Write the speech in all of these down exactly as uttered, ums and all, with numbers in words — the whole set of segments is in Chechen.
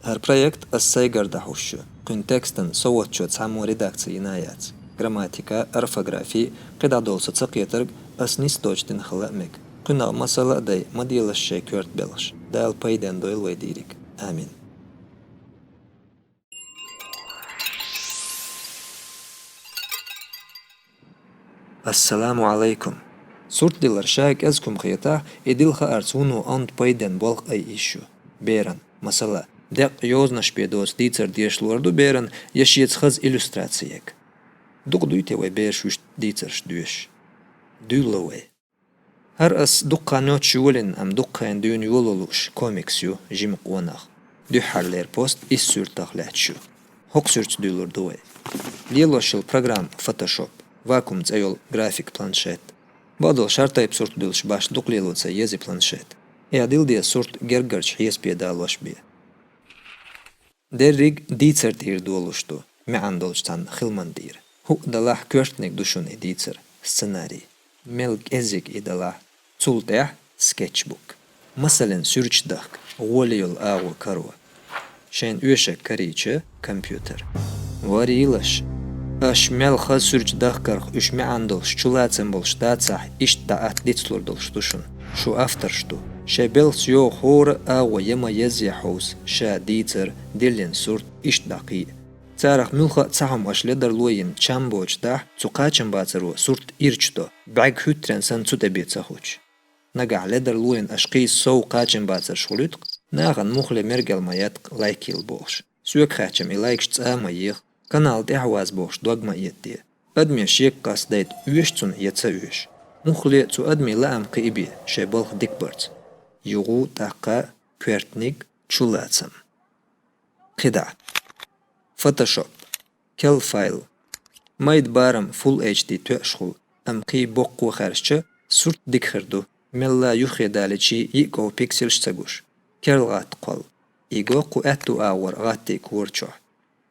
ХӀара проект ас сайгара дӀахьош ю. Кхуьн текстан совгӀатчо цхьаммо редакци йина яц. Грамматика, орфографи, кхидӀа долу со ца кхетарг ас нийса доцуш дина хила а мега. Кхуьнах масала а дай, ма делаш шайн коьрта белхаш. Дала пайденна дойла вай дийриг. Амин. Ассаламу Ӏалайкум. Сурт дилар ша кӀезиг хӀума хетахь, и дила хаарца вуно онда пайденна болх айа йиш ю. Беран, масала, деккъа йозанаш бен доцу дийцар деша лор ду беран, я шеца хаза иллюстраци яга. Дукха дуй те вай бераш вуьшта дийцарш доьшуш? Дуьйла вай. ХӀара ас дукха хан йоццуш йолийна, амма дукха хенахь дуьйна йоло лууш комикс ю, жима къонах. Дуьххьарлера пост исс суьртах лаьтташ ю. ХӀокху суьртаца дуьйлур ду вай. Лелош йолу программа Photoshop, Wacom цӀе йолу график планшет. Бакъдолуш, хӀара тайпа сурт дуьллуш башха дукха лело ца еза и планшет. Эхь, дилла деза сурт гергарчу хьесапе далош бен. Дерриг дийцар тӀера долуш ду, маьӀна долчу цхьана хиламан тӀера. ХӀуъа далахь, коьртаниг ду шуна и дийцар, сценарий. Мел кӀеззиг и далахь, цул тӀаьхьа скетчбук. Масалан, суьрташ дахка, гӀоле йолу агӀо каро. Шайна оьшург карийча, компьютер. Варийлаш, аша мел хаза суьрташ дахкарх, уьш маьӀна долуш, чулацам болуш дацахь, иштта дӀа атта дицлур долуш ду шуна. Шу авторш ду. Шайн белхаца йогӀу хӀора а агӀо я ма езза хьовса, ша дийцар, диллина сурт, иштта дӀа кхин а. Царах муьлхха а цхьа хӀума аша ледарло йина чам боцуш дахь, цу кхачамбацаро сурт ирча до, бӀаьрг хӀуьттуран санна цу тӀе бен ца хучу. Нагахь ледарло йина аша кхийса сов кхачамбацарш хуьлуьйту-кх, нахана муххале мергел ма етта-кх лайк йилла бохуш. Соьга хаьттича-м и лайкаш цӀа а ма еха, канал тӀаьхьа ваза бохуш дог ма эттаде. Адаме шега къастадайта, оьшу цунна я ца оьшу. Муххале цу адамийн лаам кхиабе, шайн балха дика барца. ЮгӀу, тӀаккха, коьртаниг, чулацам. КхидӀа. Photoshop. Кел файл. Майда барам Full H D тоьаш хуьлу, амма кхин боккха хаьржича, сурт дика хир ду. Мелла юххе далийча йиъ ков пикселш ца гуш. Керла гӀатта кхолла. И го кху аьтту агӀор гӀаттий кора чохь.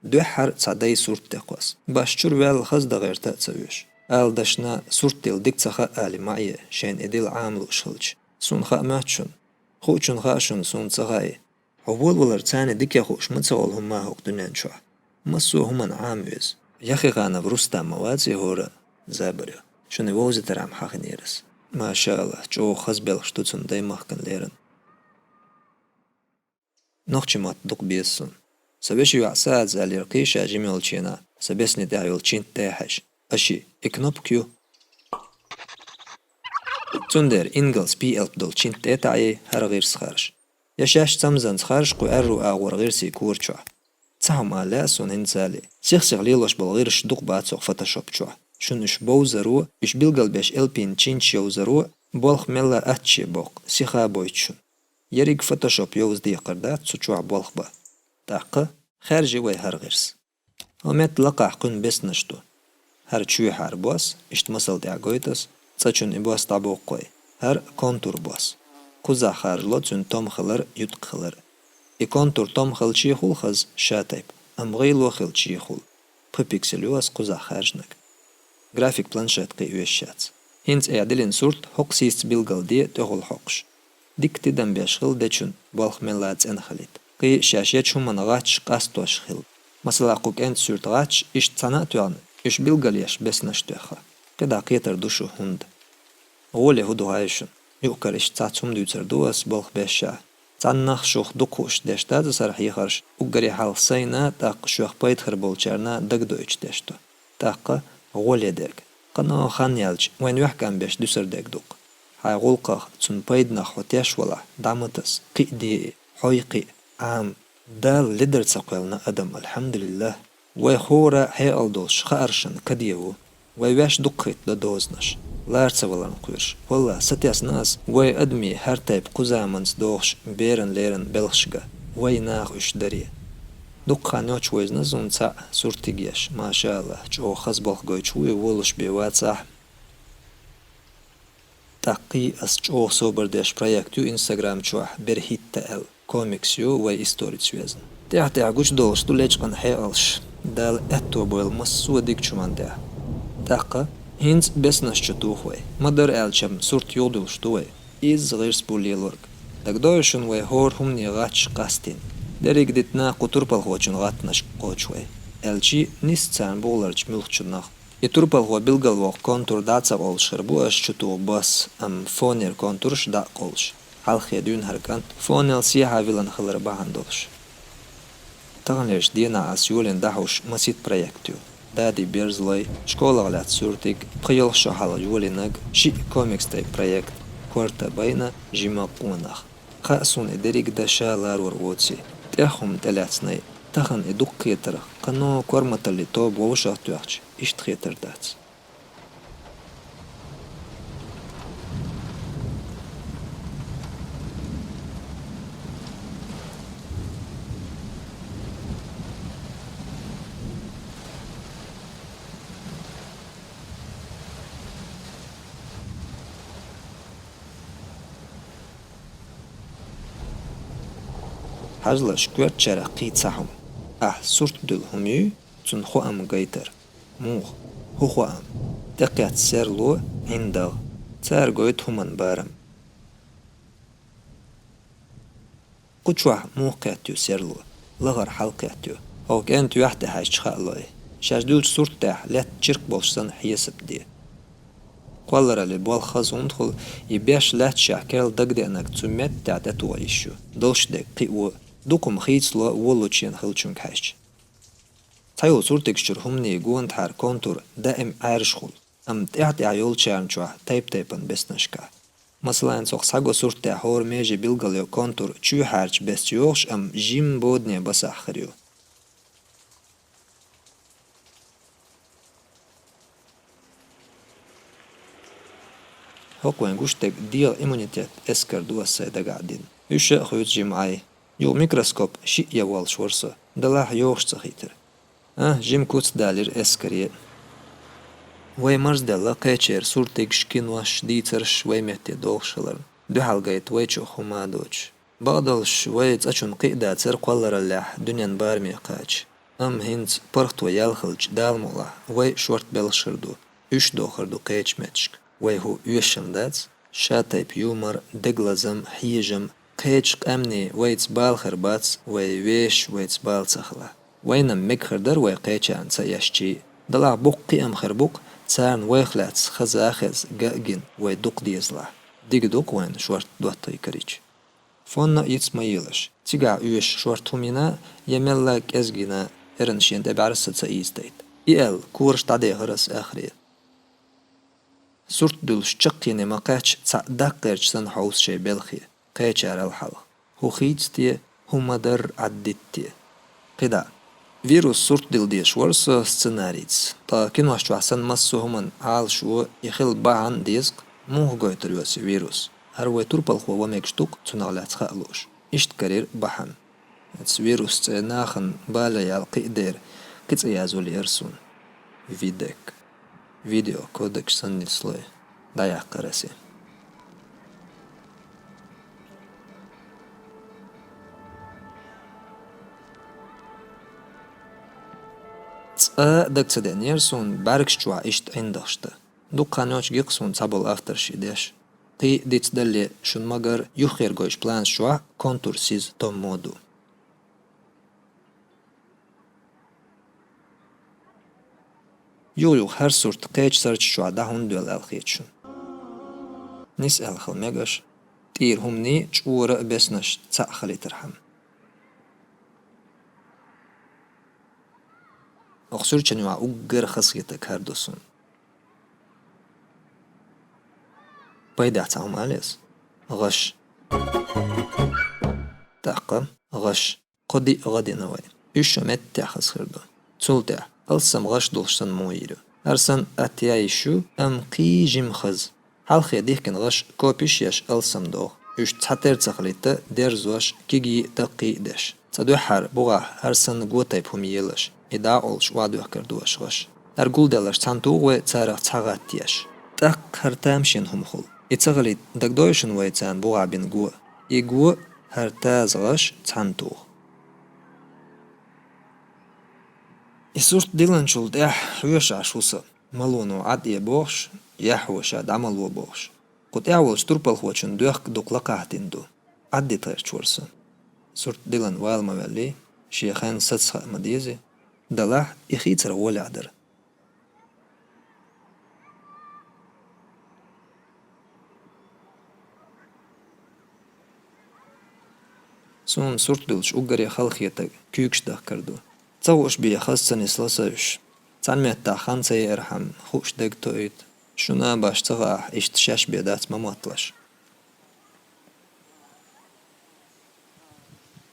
Дуьххьара цхьа дай сурт тӀе кхосса. Баш чуьра ваьлла хаза дан гӀерта а ца оьшу. Ала дашна, сурт дилла дика ца хаьа али ма Ӏе, шайна и дилла Ӏама лууш хилча. Суна хаа моьтту шуна. Хуучунна хаьа шуна, суна ца хаьий. Хьо волавалар царна дика я хууш ма ца волу хӀума хӀокху дуьнен чохь. Массо а хӀуманна Ӏама веза. Яхиханов Рустам ма ваций хӀора забаре? Шуна вовзийтархьама хьахинера ас. Маша Аллах, чӀогӀа хаза белхаш ду цунна даймахкана леррина. Нохчийн мотт дукха беза суна. Сан вешин йоӀ Саадас аьллера кхин ша жима йолчу хенахь, сан бесни тӀехь йолу чинт тӀе а хьаьжча: «Аши, и кнопка ю». Цундела ингалс пи элп долу чинт тӀе а таӀий, хӀара гӀирс харжа. Я шаьш цамзанца харжа кху аьрру агӀор гӀирсийн кора чохь. Цхьа хӀума ала лаьа суна хӀинца али. Сих-сиха лелош болу гӀирсаш дукха бац хӀокху Photoshop чохь. Шуна уьш бовзаро, уьш билгалбеш элпийн чинташ йовзаро, болх мелла аттаче боккху, сиха а бойту шуна. Ерриг Photoshop йовза декхар дац цу чохь болх бан. ТӀаккха хаьржи вай хӀара гӀирс. ХӀокху метта лакхахь кхуьнан беснаш ду. ХӀара чоьхьара бос, иштта масал тӀехь гойту ас, цӀа чунна и бос дӀабоккху вай. ХӀара контур бос. Кхузахь харжало цуьнан том хилар, юткъа хилар. И контур том хилча хуьлу хаза, ша тайпа, амма гӀийло хилча хуьлу. Пхи пиксель ю ас кхузахь хаьржинарг. График планшет кхин оьшуш яц. ХӀинца айхьа диллина сурт хӀокху сийсаца билгалде тӀехула хьокхуш. Дика тидам беш хила дечун болх мелла цӀена хилийта. Кхин шаьш ечу хӀуманна гӀаташ къастош хила. Масала, кху кӀентан суьрта гӀаташ иштта цхьаьна а тоьхна, уьш билгалъеш беснаш тоьхна. КхидӀа кхетар ду шу хӀунда. ГӀоле хӀун ду хаьий шуна? Юккъера иштта цхьацца хӀума дуьйцур ду ас болх бешшехь. Цхьаннах шух дукха хууш деш дац ас хӀара хьехарш, уггаре хьалха сайна, тӀаккха шух пайда хир болчарна дагадоуьйтуш деш ду. ТӀаккха гӀоле дерг. Кхана хан яьлча, вайн вехкам беш дуьсур дерг ду-кх. Хьайн гӀуллакхах цунна пайданах хьо теш валахь, дӀа ма таса, кхин а де и, хьой кхин а, Ӏама. Дала ледар ца кхоьллина адам, алхьамдулиллахӀ. Вай хӀора хьекъал долуш хааршна каде ву. Вай ваьш дукха хӀиттадо дозанаш. Лара ца валарна кхоьруш. Валлахь, сатесна ас вай адамийн хӀара тайпа кху заманца дохуш беран-леран белхаш ган. Вай наха уьш даре. Дукха хан йоццуш вайзина суна цхьаъ суртиг еш, машаАллахӀ, чӀогӀа хаза болх гойтуш ву и, волуш бен вацахь. ТӀаккхий ас чӀогӀа собар деш проект ю Instagram чохь, «БерхӀитта» аьлла. Комикс ю вай историца везна. ТӀаьхь-тӀаьхьа гучудолуш ду лечкъина хьекъалш. Дала аьтто бойла массо а дикачу хӀуманна тӀехь. ТӀаккха хӀинца беснаш чу туху вай. Ма-дарра аьлча-м, сурт юхадуьллуш ду вай. Изза гӀирс бу лелорг. ДагадогӀий шуна вай хӀора хӀумане гӀаташ къастийна? Деррига дитина кху турпалхочун гӀаттанашка кхочу вай, аьлча, нийсса царна бухларчу муьлххачунах. И турпалхо билгалвоккху контур дӀа ца къовлуш хир бу аша чу туху бас, амма фонера контурш дӀа а къовлуш. Хьалххе дуьйна хӀара кӀант фонел сехьа вилан хилар бахьана долуш. Таханлерчу дийнахь ас йолийна дӀахьуш масийтта проект ю. Дади берзалой, школах лаьцна суртиг, пхи-ялх шо хьалха йолийнарг, шиъ комиксдерг проект, корта байна жима къонах. Хаьа суна и дерриг а дан ша ларор воций. ТӀех хӀума тӀелаьцнай, тахана и дукха хетарх, кхано корматаллин тоба вовшах а тоьхча, иштта хетар дац. Хьажалаш, коьртачарах кхин цхьа хӀума. Ахь сурт дуьллу хӀума юй, цунна хоам гайтар. Муха? ХӀун хоам? ТӀекхетта серло, ӀиндагӀ. Цара гойту хӀуманан барам. Кху чохь муха кхетта ю серло? ЛахӀара хьалакхетта ю. ХӀокху кӀентан юьхь тӀе хьаьжча хаало и. Шаьш дуьллучу сурт тӀехь лаьтта чиркх болуш санна хьесап де. Кхоллараллин болх хаза хӀунда хуьлу, и беш лаьтташехь керла дагадеанарг цу меттехь тӀетоха йиш ю, долуш дерг кхио, дукха хӀума хийцало а волучу шена хиллачуьнга хьаьжча. Цхьайолу суртигаш чуьра хӀуманийн гонахьара контур даим Ӏаьржа хуьлу, амма тӀаьхь-тӀаьхьа йолчарна чохь тайп-тайпана беснашкахь. Масала, цхьа схьаго сурт тӀехь хӀора меже билгалйо контур чоьхьарчу бесца йогӀуш, амма жимма бодане басахь хир ю. ХӀокху вайн гуш дерг дегӀан иммунитет эскар ду ас сайн дагахь дина. Уьш а хуьйцу жимма Ӏай. Юха микроскоп шиъ ян воллуш вара со, делахь йогӀуш ца хийтира. А, жима куц далийра эскаре. Вай марзделла кхечеран суртигаш, кинош, дийцарш вай метте догӀуш хиларна. Дуьхьал гайта вайчух хӀума а доцуш. Бакъдолуш, вай цкъачунна кхин а дацара кхоллараллехь дуьненан бараме кхача. Амма хӀинца паргӀато яьлла хилча, Дала мукъалахь, вай шорта белхаш хир ду, уьш дохур ду кхечу метташка. Вай хӀун оьшуш-м дац? Ша тайпа юмор, дегалазам, хьежам, кхечу къаьмнийн вайца бала хир бац, вай вешан вайца бала ца хилахь. Вайна-м мега хир дара вай кхечарна ца эшча а. Делахь боккха кхиам хир бу-кх, царна вайх лаьцна хаза а хезна, ган а гина, вай дукха дезалахь. Дика ду-кх вайна шорта доттагӀий карийча. Фонна а йиц ма елаш. Цигахь оьшуш шорта хӀума йина, я мелла кӀезиг йина, эрна шена тӀе бӀаьрса ца ийзадайта. И аьлла, кораш дӀадехира ас ахаре. Сурт дуьллуш чаккхене ма кхаьчча, цхьаъ даккхарчу санна хьовса шайн белхе, кхечарал хьалха. ХӀун хийца те, хӀун ма-дарра Ӏаддитта те. КхидӀа. Вирус сурт дилла дезаш вара со сценарийца. Ткъа кинош чохь санна массо а хӀуманна Ӏалашо, и хила бахьана деза-кх, муха гойтур ю аса и вирус. ХӀара вай турпалхо ван мегаш ду-кх, цунах лаьцна хаа лууш. Иштта карийра бахьана. Оцу вирус цӀе нахана бала яла кхиа дера, кхин цӀе язъян лиира суна. Видек. Видео кодекс санна нислой. ДӀаяккхара аса. Цкъа а дага ца деанера суна бӀаьргаш чохь иштта ӀиндагӀаш дан. Дукха хан йоццуш гира-кх суна цхьаболу авторша и деш. Кхин а дицдалле, шуна ма-гарра, юххера гойтучу планаш чохь контур сиза томмо ду. Юха-юха хӀара сурт кхечу сарчаш чохь дӀа хӀунда доьлла аьлла хета шуна? Нис аьлла хила мега аша, тӀера хӀуманийн, чкъора а беснаш цхьаъ хилийтархьама. Оха суьрчан юкъахь уггар хазахетарг хӀара ду суна. Пайдехь цхьа хӀума алий ас? ГӀаш. ТӀаккха гӀаш. Кхо-диъ гӀа дина вай. Уьш шо меттехь хаза хир ду. Цул тӀаьхьа алссам гӀаш долуш санна муха йийр ю? ХӀара санна атта ян йиш ю, амма кхин жимма хаза. Хьалххе дихкина гӀаш копиш а еш алссам догӀу. Уьш цхьатера ца хилийта, дерзош, кегий а, таккхий а деш. Цкъа дуьххьара бухахь хӀара санна го тайпа хӀума елаш, и дӀа а олуш охьадоьхкур ду аша гӀаш. ХӀара гулделларш цхьаьна туху вай, царах цхьа гӀатта еш. ТӀаккха хӀара тамашийна хӀума хуьлу. И ца хилийта, дагадогӀий шуна вай царна бухахь бина го? И го хӀара таза гӀаш цхьаьна туху. И сурт диллинчул тӀаьхьа хьоьшуш ву со, малоно Ӏад э бохуш, яхь ву ша дӀамало бохуш. Кху тӀехь волчу турпалхочун доьхка дукха лакхахь дина ду. Ӏаддита гӀерташ вара со. Сурт дилан вала ма ваьллий, шен хенна саца хаа ма дезий. Далахь, и хийцар гӀолехь дара. Суна сурт дуьллуш уггаре халахетарг куьйгаш дахкар ду. Ца хууш бен хаза ца нисло со уьш. Цхьана меттехь хан ца яархьама, хууш дагатоуьйту. Шуна а баш ца хаахь, иштта шаьш бен дац ма мотталаш.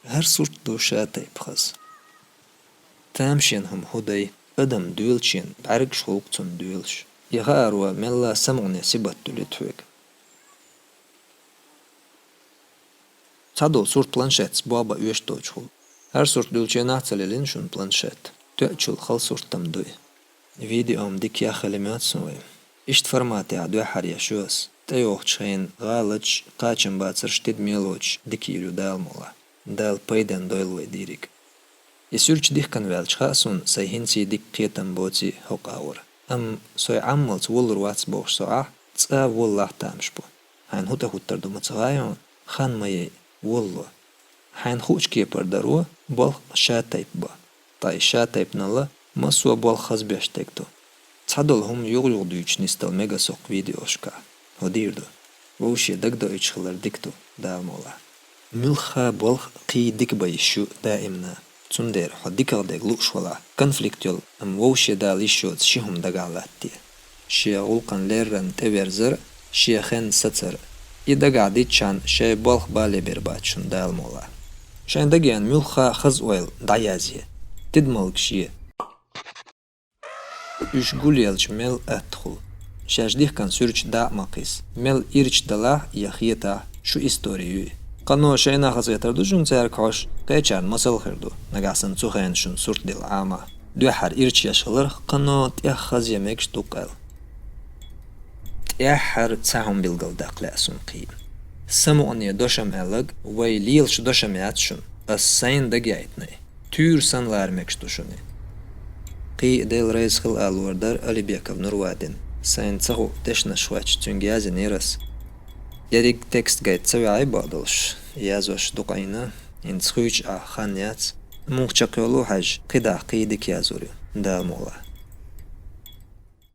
ХӀара сурт ду ша тайпа хаза. Тамашийна хӀума хӀун дай, адам доьлучу хенахь бӀаьргаш гӀуллакх цунна доьлуш. И хааро мелла самукъане сибат дуьллуьйту хьоьга. Цхьадолу сурт планшетца бобан оьшуш доцуш хуьлу. ХӀара сурт дуьллучу хенахь ца лелийна шуна планшет. Тоьачул хала сурт-м дуй. Видео-м дика яхъелла моьтту суна вай. Иштта форматехь дуьххьара еш ю ас. ТӀейогӀучу хенахь гӀалаташ, кхачамбацарш, тидам лоцуш дика йийр ю Дала мукъалахь. Дала пайденна дойла вай дийриг. И суьрташ дихкина ваьлча хаьа суна, сайн хӀинца дика кхетам боций хӀокху агӀор. Амма со Ӏаммалц воллур вац бохуш со Ӏахь, цкъа а воллахь тамаш бу. Хьайна хӀун тӀехӀуттур ду ма ца хаьа хьуна, хан ма яй, волло. Хьайна хуучу кепара даро, болх ша тайпа бо. Ткъа и ша тайпанал а массо а болх хаза беш дерг ду. Цхьадолу хӀума юха-юха дуьйцуш нисдала мега со кху видеошкахь. ХӀун дийр ду? Вовшийн дагадоуьйтуш хилар дика ду, Дала мукъалахь. Муьлхха болх кхин дика бан йиш ю даимна. Цундела хьо дикагӀа дерг лууш валахь, конфликт йолу, амма вовшийн дала йиш йоцу ши хӀума дагахь латта де. Шен гӀуллакхан леррина тӀеверзар а, шен хенна сацар а. И дагахь дитчахьана шайн болх бале бер бац шуна Дала мукъалахь. Шайн дагеана муьлхха хаза ойла дӀаязъе. Тидамалгаш е. Уьш гулъелча мел атта хуьлу. Шаьш дихкина суьрташ дӀа а ма кхисса. Мел ирча далахь я хетахь, шу истори юй. Кхано шайна хазахетар ду шуна цаьрга хьожуш, кхечарна масал хир ду, нагахь санна цу хенахь шуна сурт дилла Ӏамахь. Дуьххьара ирча еш хиларх, кхано тӀех хаза я мегаш ду къаьл. ТӀаьххьара цхьа хӀума билгалдаккха лаьа суна кхин. Самукъане дошам аьлларг вай лелаш дошам яц шуна, ас сайна дагаяйтинай. Туьйра санна лара мегаш ду шуна. Кхин а Дела реза хила алор дара Алибеков Нурвадин. Сайна ца хуу дешнаш хоьттуш цуьнга яздинера ас. Ерриг текст гайта ца ваьхьий бакъдолуш, язъеш дукха Ӏийна, хӀинца хуьйцуш Ӏа хан яц. Муха чекхйолу хьаьжча, кхидӀа кхин дика язъяр ю, Дала мукъалахь.